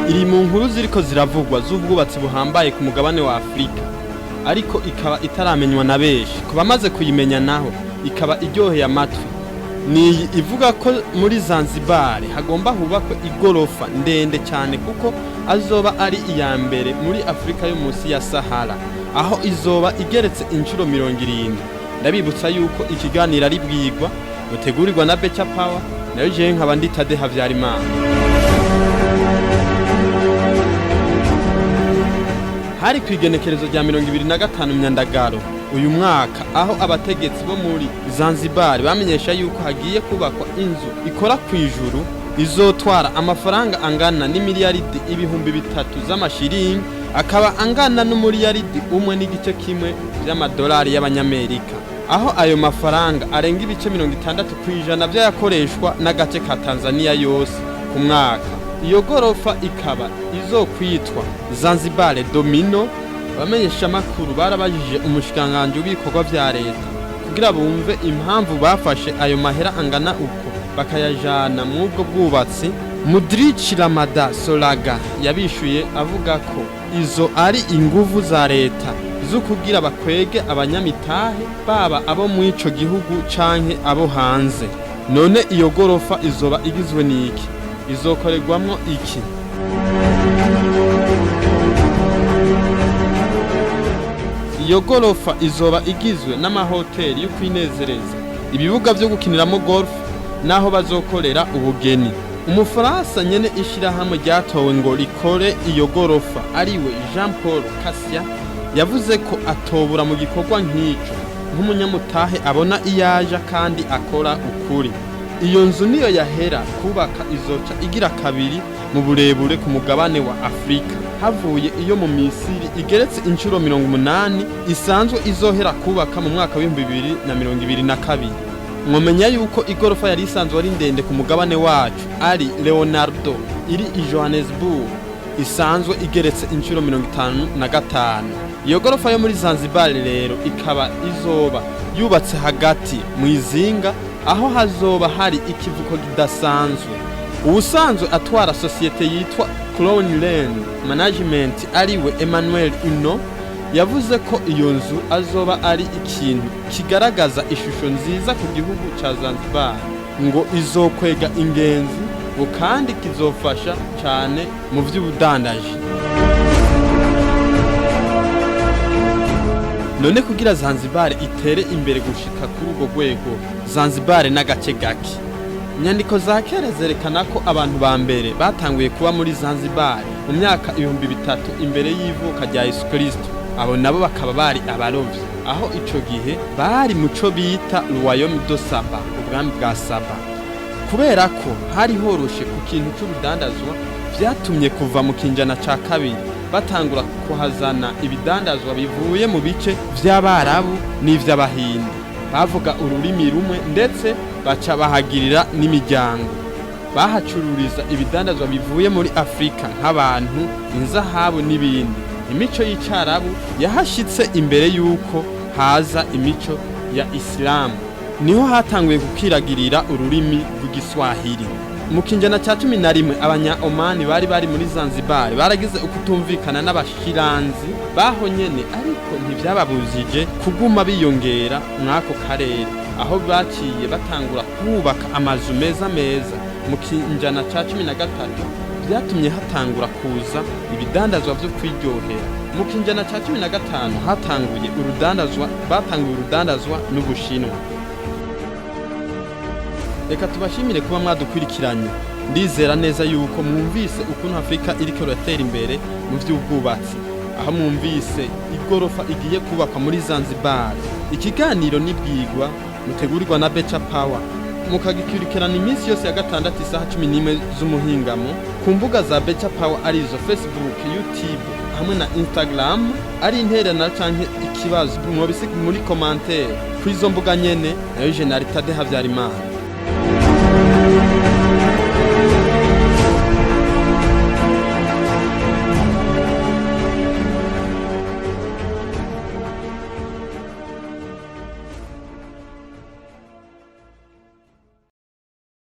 Iri mu nkuru ziriko ziravugwa z'ubwubatsi buhambaye ku mugabane wa Afurika, ariko ikaba itaramenywa na benshi. Ku bamaze kuyimenya naho, ikaba iryoheye amatwi. Ni ivuga ko muri Zanzibar hagomba hubakwe igorofa ndende cyane, kuko azoba ari iya mbere muri Afurika yo munsi ya Sahara, aho izoba igeretse inshuro 70. Ndabibutsa yuko ikiganiro ari Bwigwa, mutegurirwa na Beca Power, nayo jewe nkaba ndi Tade Havyarimana. Hari ku igenekerezo rya 25 Myandagaro uyu mwaka, aho abategetsi bo muri Zanzibar bamenyesha yuko hagiye kubakwa inzu ikora ku ijuru, izotwara amafaranga angana n'imiliyaridi 3000 z'amashiringi, akaba angana n'umuliyaridi 1.5 by'amadolari y'abanyamerika, aho ayo mafaranga arenga ibice 60% by'ayakoreshwa n'agace ka Tanzania yose ku mwaka. Iyo gorofa ikaba izokwitwa Zanzibar Domino. Abamenyeshamakuru barabajije umushikiranganji w'ibikorwa vya leta kugira bumve impamvu bafashe ayo mahera angana uko bakayajana mw'ubwo bwubatsi. Mudrici Ramada Solaga yabishuye avuga ko izo ari inguvu za leta zo kugira bakwege abanyamitahe, baba abo mw'ico gihugu canke abo hanze. None iyo gorofa izoba igizwe n'iki? Izokorerwamwo iki? Iyo gorofa izoba igizwe n'amahoteli yo kwinezereza, ibibuga byo gukiniramo golf n'aho bazokorera ubugeni. Umufaransa nyene ishirahamwe ryatowe ngo rikore iyo gorofa, ariwe Jean Paul Kassia, yavuze ko atobura mu gikorwa nk'ico nk'umunyamutahe abona iyaja kandi akora ukuri. Iyo nzu niyo yahera kubaka izoca igira kabiri mu burebure ku mugabane wa Afurika, havuye iyo mu Misiri igeretse inshuro 80, isanzwe izohera kubaka mu mwaka w'2022. Mwomenya yuko igorofa yari isanzwe ari ndende ku mugabane wacu ari Leonardo iri i Johannesburg, isanzwe igeretse inshuro 55. Iyo gorofa yo muri Zanzibar rero ikaba izoba yubatse hagati mu izinga, aho hazoba hari ikivuko kidasanzwe. Ubusanzwe atwara sosiyete yitwa Crown Land Management, ariwe Emmanuel Uno, yavuze ko iyo nzu azoba ari ikintu kigaragaza ishusho nziza ku gihugu ca Zanzibar, ngo izokwega ingenzi, ngo kandi kizofasha cyane mu vy'ubudandaji. None kugira Zanzibar itere imbere gushika kuri urwo rwego, Zanzibar n'agace gake. Inyandiko za kera zerekana ko abantu ba mbere batanguye kuba muri Zanzibar mu myaka 3000 imbere y'ivuka rya Yesu Kristo. Abo nabo bakaba bari abarovyi, aho ico gihe bari muco bita Royaume de Saba, ubwami bwa Saba. Kubera ko hari horoshe ku kintu c'urudandazwa, vyatumye kuva mu kinjana ca kabiri batangura kuhazana ibidandazwa bivuye mu bice vy'Abarabu n'ivy'Abahindi bavuga ururimi rumwe, ndetse baca bahagirira n'imiryango, bahacururiza ibidandazwa bivuye muri Afurika nk'abantu, inzahabu n'ibindi. Imico y'Icarabu yahashitse imbere y'uko haza imico ya Isilamu, niho hatanguye gukwiragirira ururimi rw'Igiswahili. Mu kinjana cya 11, abanya Omani bari muri Zanzibar baragize ukutumvikana n'Abashiranzi baho nyene, ariko ntivyababujije kuguma biyongera mw'ako karere, aho baciye batangura kubaka amazu meza meza. Mu kinjana ca 13 vyatumye hatangura kuza ibidandazwa vyo kwiryohera. Mu kinjana ca 15 hatanguye urudandazwa, batanguye urudandazwa n'Ubushinwa. Reka tubashimire kuba mwadukurikiranye. Ndizera neza yuko mwumvise ukuntu Afurika iriko iratera imbere mu vy'ubwubatsi, aho mwumvise igorofa igiye kubakwa muri Zanzibar. Ikiganiro nibwigwa, mutegurirwa na Beca Power, mukagikurikirana iminsi yose ya gatandatu isaha 11 z'umuhingamo ku mbuga za Beca Power, arizo Facebook, YouTube hamwe na Instagram. Ari intererano canke ikibazo, mwobisiga muri commentaire kw'izo mbuga nyene. Nayo Jenali Tade Havyarimana.